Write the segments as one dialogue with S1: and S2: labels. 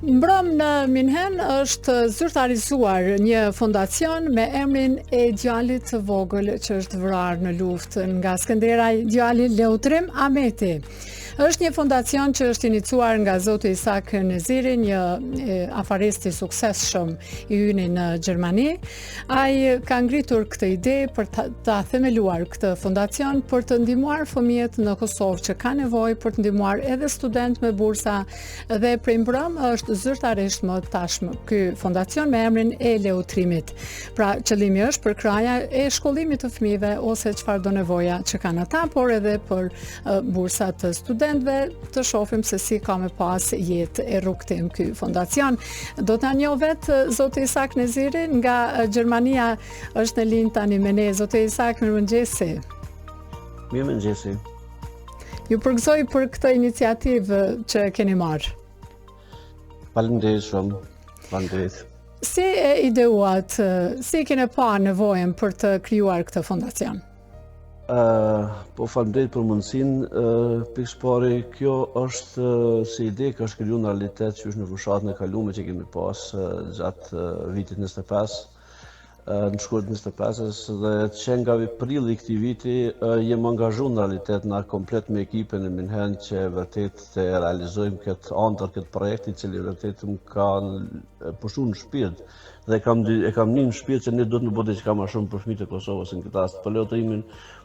S1: Mbrëm në Minhen është zyrtarizuar një fondacion me emrin e djalit të vogël që është vrarë në luftë nga Skënderaj, djali Leutrim Ahmeti. Është një fondacion që është iniciuar nga zoti Isak Neziri, një afarist i suksesshëm i yni në Gjermani. Ai ka ngritur këtë ide për ta, ta themeluar këtë fondacion për të ndihmuar fëmijët në Kosovë që kanë nevojë për të ndihmuar edhe studentë me bursa dhe prej mbrëm është zyrtarisht më tashmë ky fondacion me emrin e Leutrimit. Pra qëllimi është përkrahja e shkollimit të fëmijëve ose çfarëdo nevoja që kanë ata, por edhe për bursa të studentëve, të shohim se si ka me pas jetë e rrugëtim ky fondacion. Do të na njohë vetë zoti Isak Neziri nga Gjermania është në linjë tani me ne. Zoti Isak, mirëmëngjesi.
S2: Mirëmëngjesi.
S1: Ju përgëzoj për këtë iniciativë që keni marrë.
S2: Faleminderit shumë. Faleminderit.
S1: Si e ideuat, si e keni pa nevojën për të krijuar këtë fondacion?
S2: Uh, po faleminderit për mundësinë, uh, pikësëpari kjo është uh, si ide ka është kriju në realitet që është në fushatën e kalume që kemi pas uh, gjatë uh, vitit 25, uh, në shkurt 25-ës dhe që nga prilli i këtij viti uh, jem angazhu në realitet na komplet me ekipin në Minhen që vërtet të realizojmë këtë andër, këtë projekt i cili vërtet më ka pushu në shpirt Dhe kam e kam ni në shpirt që ne duhet me bo diçka më shumë për fëmijët e Kosovës në këtë rast, për Leutrimin,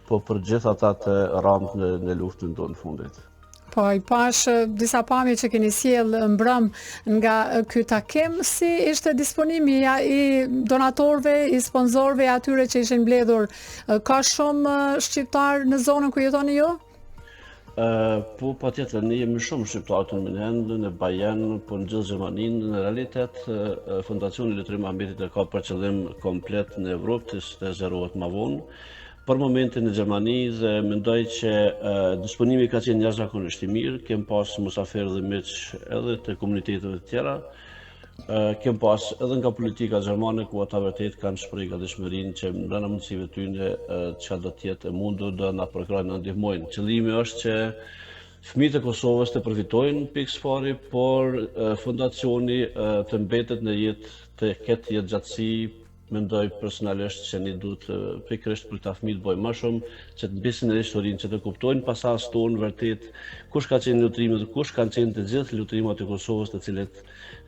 S2: po për gjithë ata të ramë në, në luftën tonë të fundit.
S1: Po, i pashë disa pamje që keni sjellë mbrëm nga ky takim, si ishte disponimi ja, i donatorëve, i sponsorëve, atyre që ishin mbledhur, ka shumë shqiptarë në zonën ku jetoni ju?
S2: Po, patjetër, ne jemi shumë shqiptarë në Minhen, në Bayern, po në gjithë Gjermaninë, në realitet, Fondacioni Leutrim Ahmetit e ka për qëllim komplet në Evropë të, të zgjerohet ma vonë. Për momentin në Gjermani dhe mendoj që disponimi ka qenë jashtëzakonisht i mirë, kem pas musafirë dhe miq edhe të komuniteteve të tjera, Kem pas edhe nga politika gjermane ku ata vërtet kanë shpreh gatishmërinë që brenda mundësive tyne çka do të jetë e mundur do na përkrahin na ndihmojnë. Qëllimi është që fëmijët e Kosovës të përfitojnë pikësëpari, por fondacioni të mbetet në jetë, të ketë jetëgjatësi Mendoj personalisht që ne duhet pikërisht për këta fëmijë të bëjmë më shumë, që të mbesin në historinë, që të kuptojnë pasardhësit tonë vërtet kush ka qenë Leutrimi dhe kush kanë qenë të gjithë Leutrimat e Kosovës, të cilët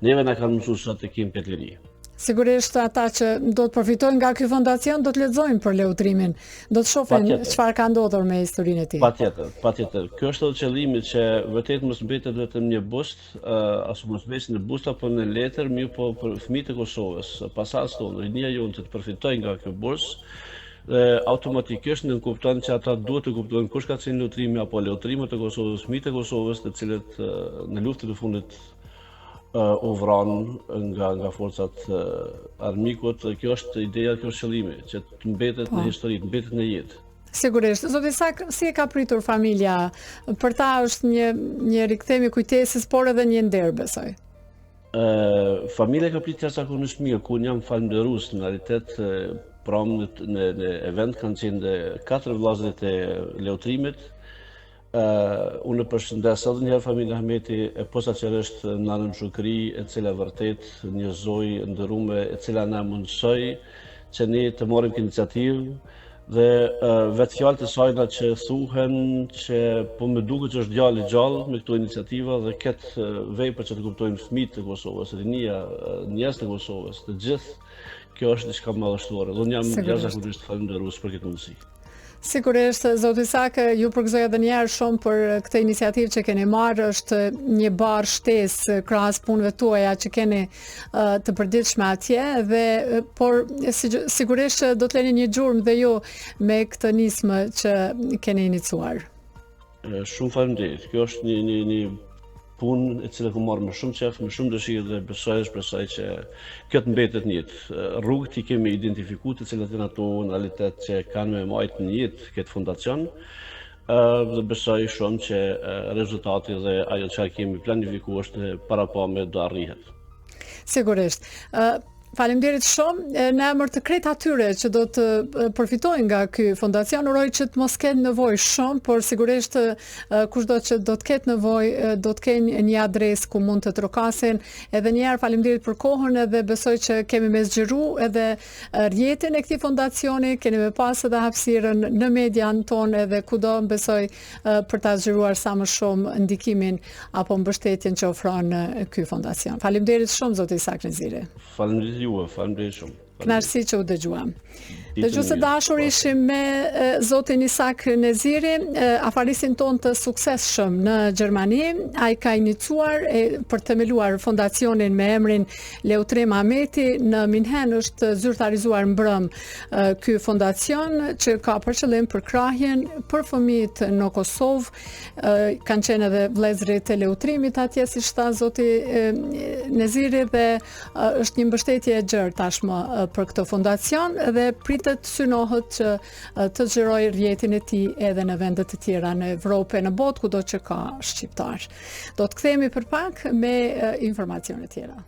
S2: neve na kanë mësuar sot të kemi këtë liri.
S1: Sigurisht ata që do të përfitojnë nga ky fondacion do të lexojnë për Leutrimin, do të shohin çfarë ka ndodhur me historinë e
S2: tij. Patjetër, patjetër. Ky është edhe qëllimi që vërtet mos mbetet vetëm një bust, as mos mbesin në bust apo në letër, mirëpo për fëmijët e Kosovës, pasardhësit tonë, rinia jonë që të përfitojë nga kjo bursë, dhe automatikisht nënkupton që ata duhet të kuptojnë kush ka qenë Leutrimi apo Leutrimat e Kosovës, fëmijët e Kosovës, të cilët në luftën e fundit u vranë nga nga forcat armikut. Kjo është ideja, kjo është qëllimi, që të mbetet në po. histori, të mbetet në jetë.
S1: Sigurisht. Zoti Isak, si e ka pritur familja? Për ta është një një rikthim i kujtesës, por edhe një nder, besoj.
S2: Ë, familja ka pritur jashtëzakonisht mirë, ku unë jam falënderues në realitet pram në, në, në event kanë qenë dhe katër vëllezërit e Leutrimit. Ë, unë e përshëndes edhe një herë familjen Ahmeti, e posaçërisht nanën Shukri, e cila vërtet një zonjë e nderume, e cila na mundësoi që ne të marrim këtë iniciativë Dhe vetë fjalët e sajna që thuhen që po më duket që është djali gjallë me këto iniciativa dhe këtë vepër që të kuptojnë fëmijët e Kosovës, rinia, njerëzit e Kosovës, të gjithë, kjo është diçka madhështore. Dhe unë jam jashtëzakonisht falënderues për këtë mundësi.
S1: Sigurisht, zoti Isak, ju përgëzoj edhe një herë shumë për këtë iniciativë që keni marrë, është një barrë shtesë krahas punëve tuaja që keni të përditshme atje dhe por sigurisht që do të leni një gjurmë dhe ju me këtë nismë që keni iniciuar.
S2: Shumë faleminderit. Kjo është një një një punë e cila kam marrë me shumë qejf, me shumë dëshirë dhe besoj e shpresoj që kjo të mbetet në jetë. Rrugët i kemi identifikuar të cilat janë ato në realitet që kanë me majtë në jetë këtë fondacion. Dhe besoj shumë që rezultati dhe ajo që kemi planifikuar është parapame do arrihet.
S1: Sigurisht. Faleminderit shumë në emër të krejt atyre që do të përfitojnë nga ky fondacion, uroj që të mos kenë nevojë shumë, por sigurisht kushdo që do të ketë nevojë, do të kenë një adresë ku mund të trokasin. Edhe një herë faleminderit për kohën edhe besoj që kemi me zgjeru edhe rrjetin e këtij fondacioni, keni me pas edhe hapësirën në median tonë edhe kudo besoj për ta zgjeruar sa më shumë ndikimin apo mbështetjen që ofron ky fondacion. Faleminderit shumë zoti Isak Neziri.
S2: Faleminderit juve, faleminderit
S1: shumë. Kënaqësi që u dëgjuam. Dëgjues të dashur po. ishim me zotin Isak Neziri, afaristin tonë të suksesshëm në Gjermani. Ai ka iniciuar e, për të themeluar fondacionin me emrin Leutrim Ahmeti në Minhen është zyrtarizuar mbrëmë ky fondacion që ka për qëllim përkrahjen për fëmijët në Kosovë kanë qenë edhe vëllezërit e Leutrimit atje siç tha zoti Neziri dhe është një mbështetje e gjerë tashmë për këtë fondacion dhe pritet synohet që të zgjerojë rrjetin e tij edhe në vende të tjera në Evropë e në botë kudo që ka shqiptarë. Do të kthehemi për pak me informacione tjera.